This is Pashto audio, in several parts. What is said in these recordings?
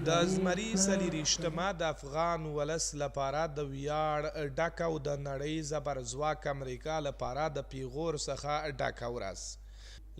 د زمري څلېرویشتمه د افغان ولس لپاره د ویاړ ډکه او د نړۍ زبرځواک امریکا لپاره د پیغور څخه ډکه ورځ.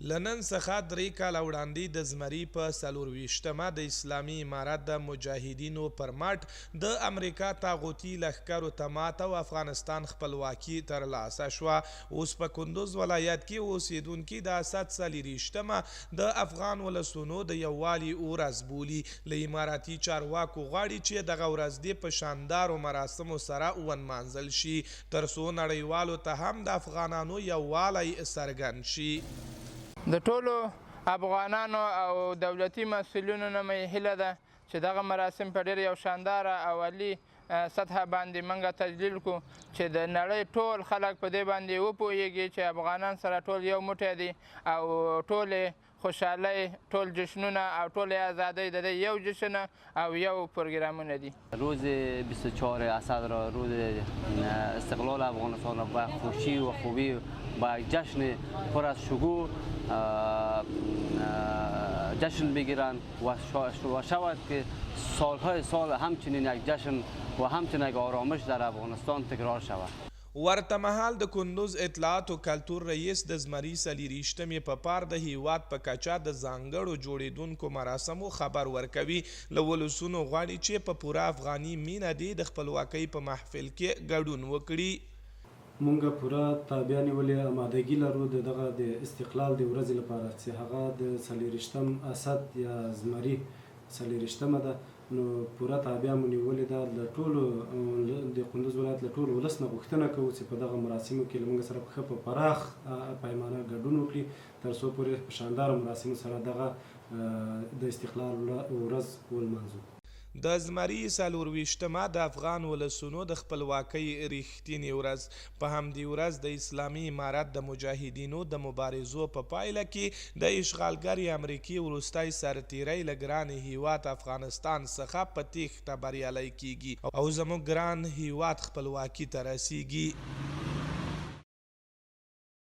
له نن څخه درې کاله وړاندې د زمري په څلورویشتمه د اسلامي امارت د مجاهدینو پر مټ د امریکا طاغوتي لښکرو ته ماته او افغانستان خپلواکي ترلاسه شوه. اوس په کندوز ولایت کې اوسېدونکي د اسد څلېرویشتمه د افغان ولسونو د یووالي ورځ بولي، له اماراتي چارواکو غواړي چې دغه ورځ دې په شاندارو مراسمو سره ونمانځل شي، تر څو نړیوالو ته هم د افغانانو یووالی څرګند شي. د ټولو افغانانو او دولتي مسؤلینو نه مې هیله ده چې دغه مراسم په ډېر یو شانداره او عالي سطح باندې منګه تجلیل کو چې د نړۍ ټول خلک په دې باندې وپوهیږي چې افغانان سره ټول یو موټی دي او ټولې خوشحالۍ، ټول جشنونه او ټولې ازادۍ د دې یو جشن او یو پروګرامونه دي. روز 24 اسد را روز استقلال افغانستان را با خوشی و خوبی با جشن پر از شکوه جشن بگیرند و شود که سالهای سال همچنین یک جشن و همچنین یک آرامش در افغانستان تکرار شود. ورته مهال د کندوز اطلاعاتو کلتور رییس د زمري څلېرویشتمې په پار د هېواد په کچه د ځانګړو جوړېدونکو مراسمو خبر ورکوي، له ولسونو غواړي چې په پوره افغاني مینه دې د خپلواکۍ په محفل کې ګډون وکړي. مونږ پوره تابیا نیولې، امادګي لرو د دغه د استقلال د ورځې لپاره چې هغه د څلېرویشتم اسد یا زمري څلېرویشتمه ده، نو پوره تابیا مو نیولې ده، له ټولو د قندوز ولایت له ټول ولس نه غوښتنه کوو چې په دغه مراسمو کې له موږ سره په ښه په پراخ پیمانه ګډون وکړي تر څو پورې په شانداره مراسمو سره دغه د استقلال ورځ ولمانځو. د زمري څلورویشتمه د افغان ولسونو د خپلواکۍ رښتینې ورځ. په همدې ورځ د اسلامي امارت د مجاهدینو د مبارزو په پایله کې د اشغالګرې امریکې وروستی سرتیری له ګران هیواد افغانستان څخه په تیښته بریالی کیږي او زموږ ګران هیواد خپلواکي ته رسیږي.